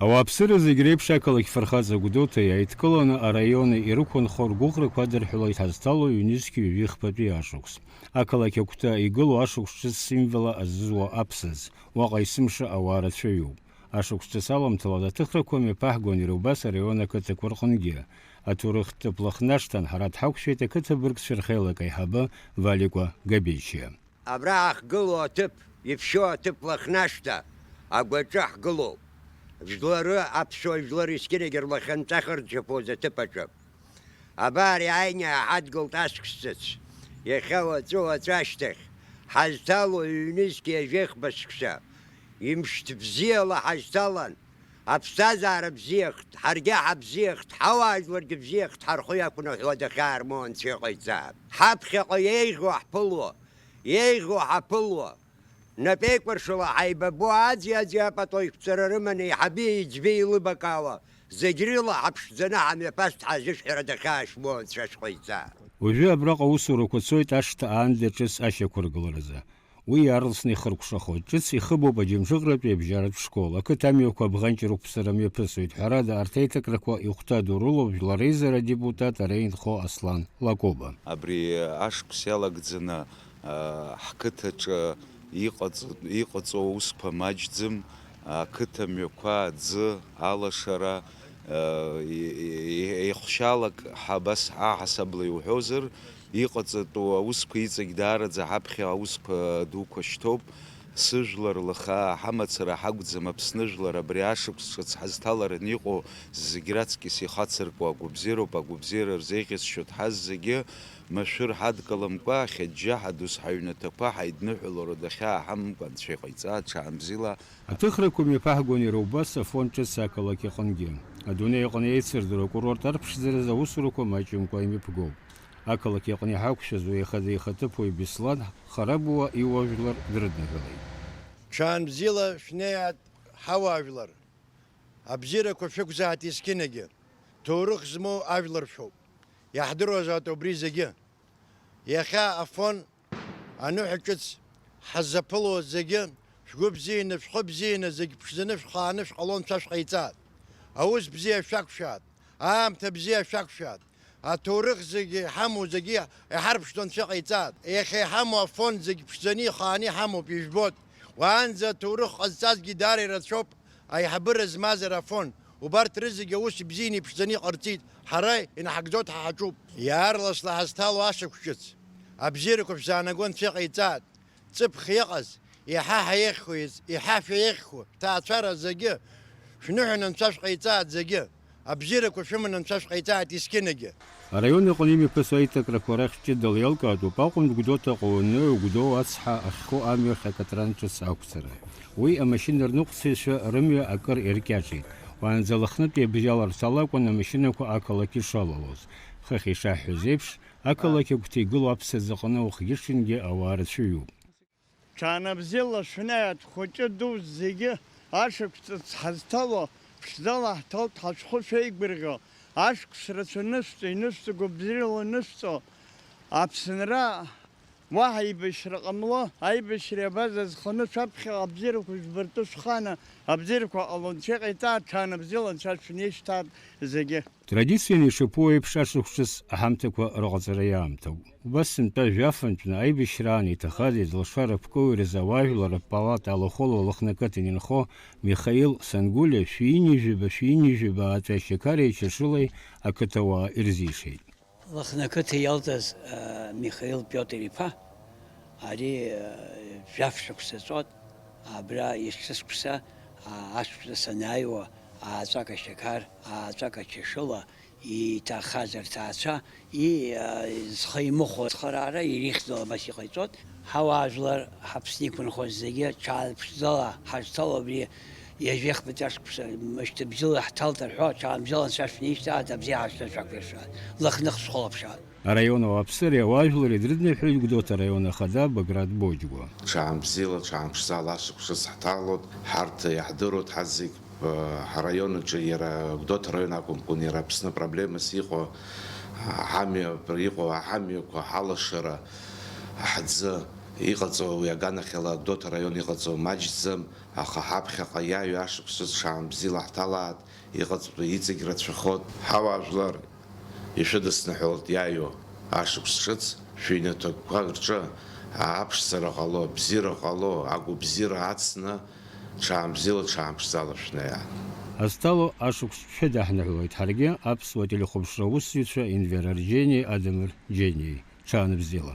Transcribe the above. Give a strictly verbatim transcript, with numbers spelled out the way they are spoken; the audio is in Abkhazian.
Ауааԥсыра зегь реиԥш ақалақь фырхаҵа Гәдоуҭа иааидкыланы араиони ирықәынхо ргәыӷрақәа адырҳәалоит ҳазҭало ҩнызқьи ҩажәи хԥатәи ашықәс. Ақалақь агәҭа игылоу ашықәс ҿыц символа азызуа аԥсаӡ, уаҟа есымша ауаа рацәаҩуп. Ашықәс ҿыц аламҭалаз аҭыхрақәа мҩаԥаҳгон иара убас араион ақыҭақәа рҟынгьы. Аҭоурыхтә ҭыԥ Лыхнашҭан ҳара дҳақәшәеит ақыҭа быргцәа рхеилак аиҳабы Валикәа Габечиа. Абра ҳахгылоу аҭыԥ, иԥшьоу аҭыԥ Лыхнашҭа агәаҿы ҳгылоуп. Жәлары, аԥсуа жәлар есқьынагьы рлахьынҵа хырзаԥоз аҭыԥ аҿы. Абар иааины иааҳадгылт ашықәс ҿыц. Иахьа уаҵәы-уаҵәы ашьҭахь ҳазҭало ҩнызқьи ҩажәи хԥа шықәса. Имшьҭ бзиала ҳазҭалан, аԥсҭазаара бзиахт, ҳаргьы ҳабзиахт, ҳауаажәларгьы бзиахт, ҳархы иақәнаҳәуа дахьаармоу Анцәа иҟаиҵа. Ҳаԥхьаҟа иеиӷьу ҳԥыло, иеиӷьу ҳаԥыло, напеикәыршала ҳаибабо аӡи-аӡи апату еиқәҵара рыманы еиҳаби еиҵби еилыбакаауа, зегь рыла ҳаԥшӡаны ҳамҩаԥаст ҳазышәҳәара дахьаашьмоу Анцәа шәҟаиҵа. Уажәы абраҟа аусурақәа цоит ашҭа аанда ҿыц ашьақәыргыларазы. Уи иаарласны ихыркәшахоит. Ҿыц ихыбуп аџьамшьыҟратәи абжьаратә школ. Ақыҭа амҩақәа абӷанҷ рықәԥсара мҩаԥысуеит. Ҳәарада, арҭ аиҭакрақәа ихәҭадоу рылоуп Жәлар Реизара адепутат араинхо Аслан Лакоба. Абри ашықәс иалагӡаны, а, ҳқыҭаҿы иҟаҵ-, иҟаҵоу аусқәа маҷӡам, ақыҭа мҩақәа, аӡы, алашара, а, е-, е-, еихшьалак ҳа-, абас ҳаҳасабала иуҳәозар, иҟаҵатәу аусқәа иҵегь даараӡа ҳаԥхьа аусқәа дуқәа шьҭоуп. Сыжәлар лаха ҳамацара ҳакәӡам, Аԥсны жәлар абри ашықәс ҿыц ҳазҭалараны иҟоу зегь раҵкьыс ихацыркуа агәабзиароуп, агәабзиара рзеиӷьасшьоит ҳазегьы, машәыр ҳадкыламкәа, ахьаџьџьаҳа дус ҳаҩнаҭақәа ҳаидныҳәалароуп, дахьааҳамымкәа Анцәа иҟаиҵа, аҽаанбзиала. Аҭыхрақәа мҩаԥаҳгон иара убас Афон ҿыц ақалақь аҟынгьы. Адунеи аҟны еицырдыруа акурорт арԥшӡаразы аусурақәа маҷымкәа имҩаԥгоуп. Ақалақь аҟны иҳақәшәаз уи ахада ихаҭыԥуаҩ Беслан Харабуа иуаажәлар дрыдныҳәалеит. Ҽаанбзиала шәнеиааит ҳауаажәлар. Абзиарақәа шәықәзааит есқьынагьы. Ҭоурых змоу ажәлар шәоуп. Иаҳдыруазаап убри зегьы. Иахьа Афон аныҳәа ҿыц ҳаззаԥыло зегьы, шәгәы бзианы, шәхы бзианы, зегь ԥшӡаны, шәхааны шәҟало Анцәа шәҟаиҵаат. Аус бзиа шәақәшәаат, аамҭа бзиа шәақәшәаат. Аҭоурых зегьы иҳамоу зегьы иҳарԥшӡо Анцәа иҟаиҵаат. Иахьа иҳамоу Афон зегь ԥшӡаны, ихааны иҳамоуп, ижәбоит. Уаанӡа аҭоурых ҟазҵазгьы даара ирацәоуп. Аиҳабыра змаз Афон, убарҭ рызегьы аус ибзианы иԥшӡаны иҟарҵеит, ҳара инаҳагӡоит, ҳа ҳаҿуп. Иаарласны ҳазҭало ашықәс ҿыц, абзиарақәа шәзаанаго Анцәа иҟаиҵаат. Ҵыԥх иҟаз, иаҳа ҳаиӷьхо, иац-, иаҳа шәеиӷьхо, ҭаацәара зегьы, шәныҳәан Анцәа шәҟаиҵаат зегьы, абзиарақәа шәыман Анцәа шәҟаиҵаат есқьынагьы. Араион аҟны имҩаԥысуа аиҭакрақәа рахь ҷыдала иалкаатәуп Аҟәантә Гәдоуҭа, Ҟәлануеи, Гәдоу ацҳа ахьхоу амҩахь акатран ҿыц ақәҵара. Уи амашьына рныҟәцаҩцәа рымҩа акыр иркьаҿит. Уаанӡа Лыхнытәи абжьаларҭала акәын амашьынақәа ақалақь ишалалоз. Хыхь ишаҳҳәоз еиԥш, ақалақь агәҭа игылоу аԥсаӡ аҟны уахгьы-ҽынгьы ауаа рацәаҩуп. Ҽаанбзиала шәнеиааит, хәыҷы ду зегьы, ашықәс ҿыц ҳазҭало, ԥшӡала ҳҭалт, ҳашәҟәы шәеигәырӷьо, ашықәс рацәа нышәҵо, инышәҵо, гәабзиарала нышәҵо, Аԥсынра уаҳа аибашьра ҟамло, аибашьра иабаз азханы шәаԥхьаҟа абзиарақәа жәбартәы шәханы, абзиарақәа ҟало Анцәа иҟаиҵа, ҽаанбзиала Анцәа шәнеишьҭааит зегьы. Традицианы ишаԥу еиԥш, ашықәс ҿыц аҳамҭақәа рыҟаҵара иаамҭоуп. Убас сынтәа жәафынтәны аибашьраан иҭахаз еизылшара аԥкоуи рзы ауаажәлар рпалата алахәыла Лыхны ақыҭан инхо Михаил Сангулиа шәи ҩынҩажәаба, шәи ҩынҩажәаба аатәи ашьақари ачашылеи ақыҭауаа ирзишеит. Лыхны ақыҭа иалҵыз, а, Михаил Пиотр иԥа, ари, а, жәаф шықәса ҵуан, абра есышықәса, а, ашықәса санааиуа, ааҵәак ашьақар, ааҵәак ачашыла, иҭахаз рҭаацәа, и-, а, зхы имыхәо ацхыраара ирихьӡала абас иҟаиҵоит. Ҳауаажәлар, ҳаԥсны иқәынхоз зегьы ҽаарԥшӡала ҳазҭало абри ҩажәи хԥатәи ашықәса, мышьҭыбжьыла ҳҭалт рҳәо, ҽаанбзиала Анцәа шәнеишьҭааит, абзиа ҳашьҭа шәақәиршәааит, Лыхны шәхылаԥшааит. Араион ауааԥсыреи ауаажәлари дрыдныҳәалеит Гәдоуҭа араион ахада Баграт Боџьгәа. Ҽаанбзиала, ҽаанԥшӡала ашықәс ҿыц ҳҭалоит, ҳарҭ иаҳдыруеит ҳазегь. Ҳараион аҿы иара Гәдоуҭа араион акәымкәан, иара Аԥсны проблемас иҟоу, ҳамҩа, иҟоу ҳамҩақәа, ҳалашара, ҳӡы, Иҟаҵоу уи аганахьала Гәдоуҭа араион иҟаҵоу маҷӡам, аха ҳаԥхьаҟа иааҩуа ашықәс ҿыц ҽаанбзиала ҳҭалааит, иҟаҵатәу иҵегь рацәахоит. Ҳауаажәлар, ишәыдысныҳәалт иааҩуа ашықәс ҿыц, шәыҩнаҭақәа рҿы аԥшӡара ҟало, абзиара ҟало, агәабзиара ацны, ҽаанбзиала, ҽаанԥшӡала шәнаиааит. Азҭало ашықәс шәыдаҳныҳәалоит ҳаргьы, аԥсуа телехәаԥшра аусзуҩцәа Енвер Арџьениеи Адамыр Џьениеи. Ҽаанбзиала.